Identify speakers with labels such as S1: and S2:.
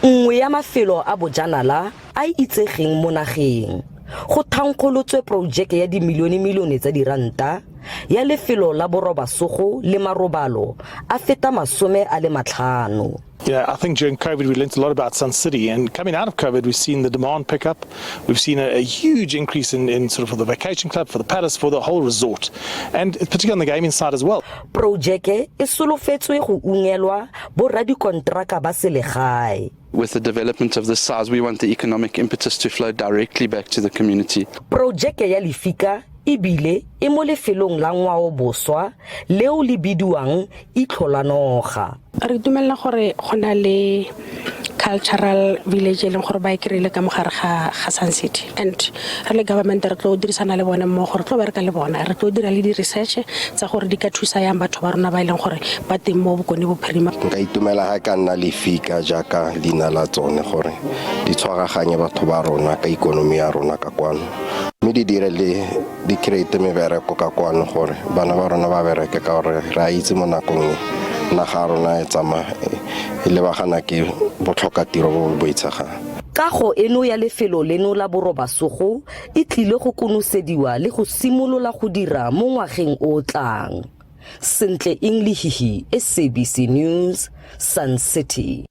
S1: Nngwe ya mafelo a bojanala a itsegeng mo nageng. Go thankgolotswe porojeke ya dimilionemilione tsa diranta ya lefelo la borobasogo le marobalo a feta 50.
S2: Yeah, I think during COVID we learned a lot about Sun City, and coming out of COVID we've seen the demand pick up. We've seen a huge increase in sort of for the vacation club, for the palace, for the whole resort, and particularly on the gaming side as well.
S1: Projeke e solofetswe go ungelwa boradikonteraka ba selegae.
S3: With the development of this size, we want the economic impetus to flow directly back to the community.
S1: Projeke ya Lefika ebile e mo lefelong la ngwaoboswa leo le bidiwang Itlho la Noga.
S4: Re itumelela gore go na le cultural village e leng gore ba e kry-ile ka mogare ga Sun City, and re le government re tlo dirisana le bone mmogo, re tlo bereka le bona, re tlo dira le di-research tsa gore di ka thusa yang batho ba rona ba e leng gore ba teng mo Bokone Bophirima.
S5: Nka itumela ga ka nna lefika jaaka leina la tsone, gore di tshwaraganye batho ba rona ka ikonomi ya rona ka kwano, mme di dire le di create mebereko ka kwano gore bana ba rona ba bereke, ka gore re a itse mo nakong e naga ya rona e tsamaya e lebagana ke botlhokatiro bo bo boitshegang.
S1: Kago eno ya lefelo leno la borobasogo e tlile go konosediwa le go simolola go dira mo ngwageng o o tlang. Sentle Eng Lehihi, SABC News, Sun City.